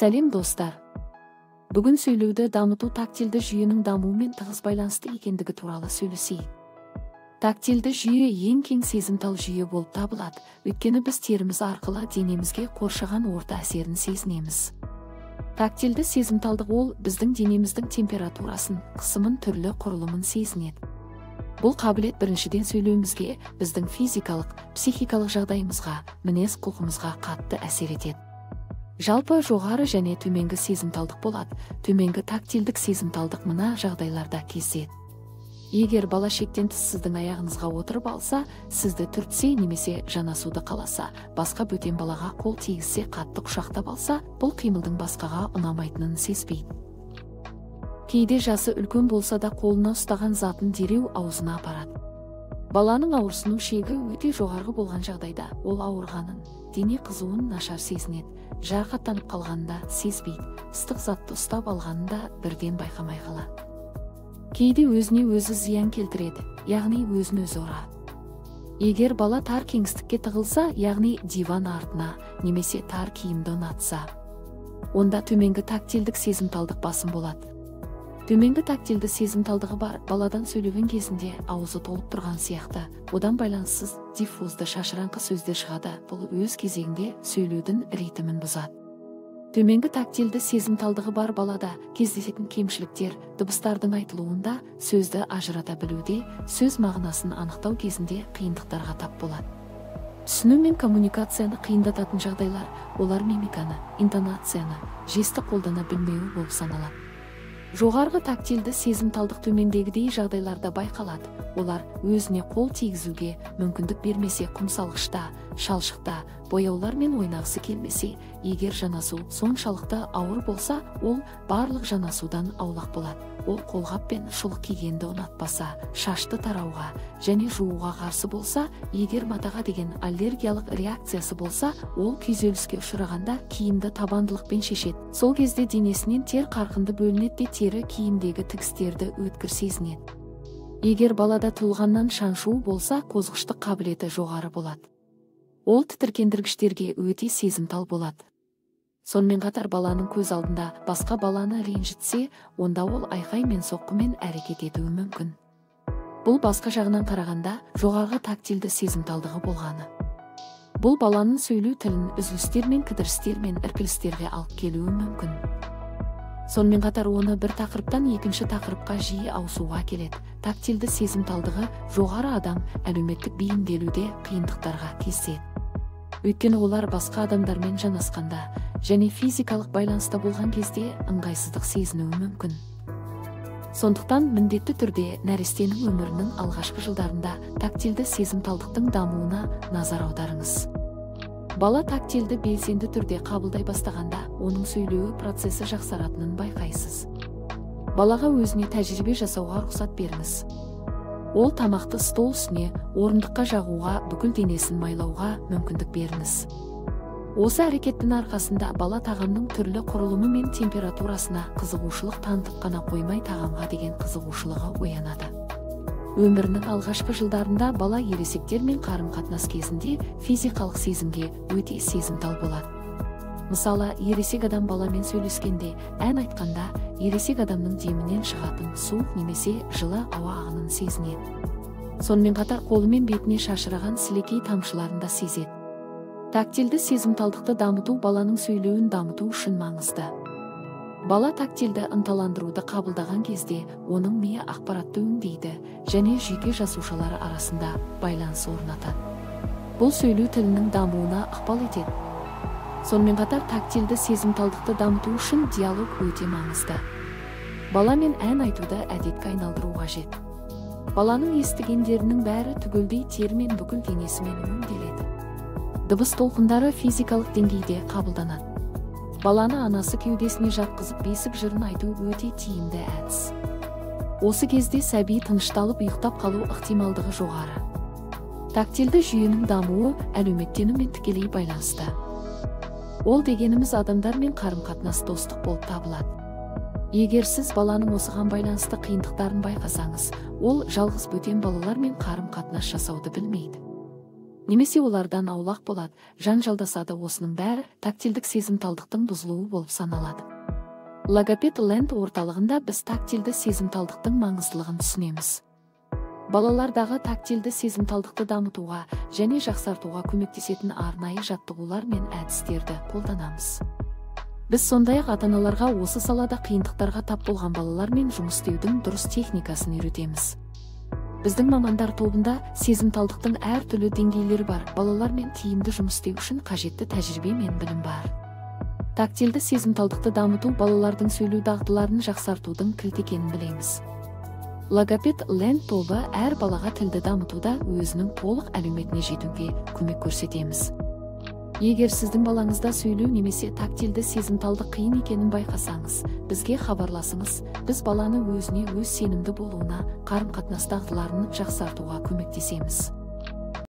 Сәлем, достар! Бүгін сөйлеуді дамыту тактильді жүйенің дамуымен тығыз байланысты екендігі туралы сөйлесейік. Тактильді жүйе ең кең сезімтал жүйе болып табылады, өйткені біз теріміз арқылы денемізге қоршаған орта әсерін сезінеміз. Тактильді сезімталдық ол біздің денеміздің температурасын, қысымын, түрлі құрылымын сезінеді. Бұл қабілет біріншіден сөйлеуімізге, біздің физикалық, психикалық жағдайымызға, мінез құлқымызға қатты әсер етеді. Жалпы жоғары және төменгі сезімталдық болады. Төменгі тактильдік сезімталдық мына жағдайларда кездеседі. Егер бала шектен тыс сіздің аяғыңызға отырып алса, сізді түртсе немесе жанасуды қаласа, басқа бөтен балаға қол тигізсе, қатты құшақтап алса, бұл қимылдың басқаға ұнамайтынын сезбейді. Кейде жасы үлкен болса да қолына ұстаған затын дереу аузына апарады. Баланың ауырсыну шегі өте жоғарғы болған жағдайда ол ауырғанын, дене қызуын нашар сезінеді, жарақаттанып қалғанын да сезбейді, ыстық затты ұстап алғанын да бірден байқамай қалады. Кейде өзіне өзі зиян келтіреді, яғни өзін өзі ұрады. Егер бала тар кеңістікке тығылса, яғни диван артына немесе тар киімді ұнатса, онда төменгі тактильдік сезімталдық басым болады. Төменгі тактильді сезімталдығы бар баладан сөйлеген кезінде аузы толып тұрған сияқты, одан байланыссыз диффузды шашыраңқы сөздер шығады. Бұл өз кезегінде сөйлеудің ритмін бұзады. Төменгі тактильді сезімталдығы бар балада кездесетін кемшіліктер дыбыстардың айтылуында, сөзді ажырата білуде, сөз мағынасын анықтау кезінде қиындықтарға тап болады. Түсіну мен коммуникацияны қиындататын жағдайлар олар мимиканы, интонацияны, жесті қолдана білмеуі болып саналады. Жоғарғы тактильді сезімталдық төмендегідей жағдайларда байқалады. Олар өзіне қол тигізуге мүмкіндік бермесе, құмсалғышта, шалшықта, бояулармен ойнағысы келмесе, егер жанасу соншалықты ауыр болса, ол барлық жанасудан аулақ болады. Ол қолғап пен шұлық кигенді ұнатпаса, шашты тарауға және жууға қарсы болса, егер матаға деген аллергиялық реакциясы болса, ол күйзеліске ұшырағанда киімді табандылықпен шешеді. Сол кезде денесінен тер қарқынды бөлінеді де тері киімдегі тігістерді өткір сезінеді. Егер балада туылғаннан шаншуы болса, қозғыштық қабілеті жоғары болады. Ол тітіркендіргіштерге өте сезімтал болады. Сонымен қатар баланың көз алдында басқа баланы ренжітсе, онда ол айқай мен соққымен әрекет етуі мүмкін. Бұл басқа жағынан қарағанда жоғарғы тактильді сезімталдығы болғаны. Бұл баланың сөйлеу тілін үзілістер мен кідірістер мен іркілістерге алып келуі мүмкін. Сонымен қатар оны бір тақырыптан екінші тақырыпқа жиі ауысуға келеді. Тактильді сезімталдығы жоғары адам әлеуметтік бейімделуде қиындықтарға кездеседі. Өйткені олар басқа адамдармен жанасқанда және физикалық байланыста болған кезде ыңғайсыздық сезінуі мүмкін. Сондықтан міндетті түрде нәрестенің өмірінің алғашқы жылдарында тактильді сезімталдықтың дамуына назар аударыңыз. Бала тактильді белсенді түрде қабылдай бастағанда, оның сөйлеуі процесі жақсаратынын байқайсыз. Балаға өзіне тәжірибе жасауға рұқсат беріңіз. Ол тамақты стол үстіне, орындыққа жағуға, бүкіл денесін майлауға мүмкіндік беріңіз. Осы әрекеттің арқасында бала тағамның түрлі құрылымы мен температурасына қызығушылық танытып қана қоймай, тағамға деген қызығушылығы оянады. Өмірінің алғашқы жылдарында бала ересектермен қарым-қатынас кезінде физикалық сезімге өте сезімтал болады. Мысалы, ересек адам баламен сөйлескенде, ән айтқанда, ересек адамның демінен шығатын суық немесе жылы ауа ағынын сезінеді. Сонымен қатар қолымен бетіне шашыраған сілекей тамшыларын да сезеді. Тактильді сезімталдықты дамыту баланың сөйлеуін дамыту үшін маңызды. Бала тактильді ынталандыруды қабылдаған кезде оның миы ақпаратты өңдейді және жүйке жасушалары арасында байланыс орнатады. Бұл сөйлеу тілінің дамуына ықпал етеді. Сонымен қатар тактильді сезімталдықты дамыту үшін диалог өте маңызды. Баламен ән айтуды әдетке айналдыру қажет. Баланың естігендерінің бәрі түгелдей терімен бүкіл денесімен өңделеді. Дыбыс толқындары физикалық деңгейде қабылданады. Баланы анасы кеудесіне жатқызып бесік жырын айту өте тиімді әдіс. Осы кезде сәби тынышталып ұйықтап қалу ықтималдығы жоғары. Тактильді жүйенің дамуы әлеуметтенумен тікелей байланысты. Ол дегеніміз адамдармен қарым-қатынас, достық болып табылады. Егер сіз баланың осыған байланысты қиындықтарын байқасаңыз, ол жалғыз бөтен балалармен қарым-қатынас жасауды білмейді. Немесе олардан аулақ болады, жанжалдасады. Осының бәрі тактильдік сезімталдықтың бұзылуы болып саналады. Логопед Ленд орталығында біз тактильді сезімталдықтың маңыздылығын түсінеміз. Балалардағы тактильді сезімталдықты дамытуға және жақсартуға көмектесетін арнайы жаттығулар мен әдістерді қолданамыз. Біз сондай-ақ ата-аналарға осы салада қиындықтарға тап болған балалармен жұмыс істеудің дұрыс техникасын үйретеміз. Біздің мамандар тобында сезімталдықтың әртүрлі деңгейлері бар, балалармен тиімді жұмыс істеу үшін қажетті тәжірибе мен білім бар. Тактильді сезімталдықты дамыту балалардың сөйлеу дағдыларын жақсартудың кілті екенін білеміз. Логопед Ленд тобы әр балаға тілді дамытуда өзінің толық әлеуметіне жетуге көмек көрсетеміз. Егер сіздің балаңызда сөйлеу немесе тактильді сезімталдық қиын екенін байқасаңыз, бізге хабарласыңыз. Біз баланы өзіне өз сенімді болуына, қарым-қатынас дағдыларын жақсартуға көмектесеміз.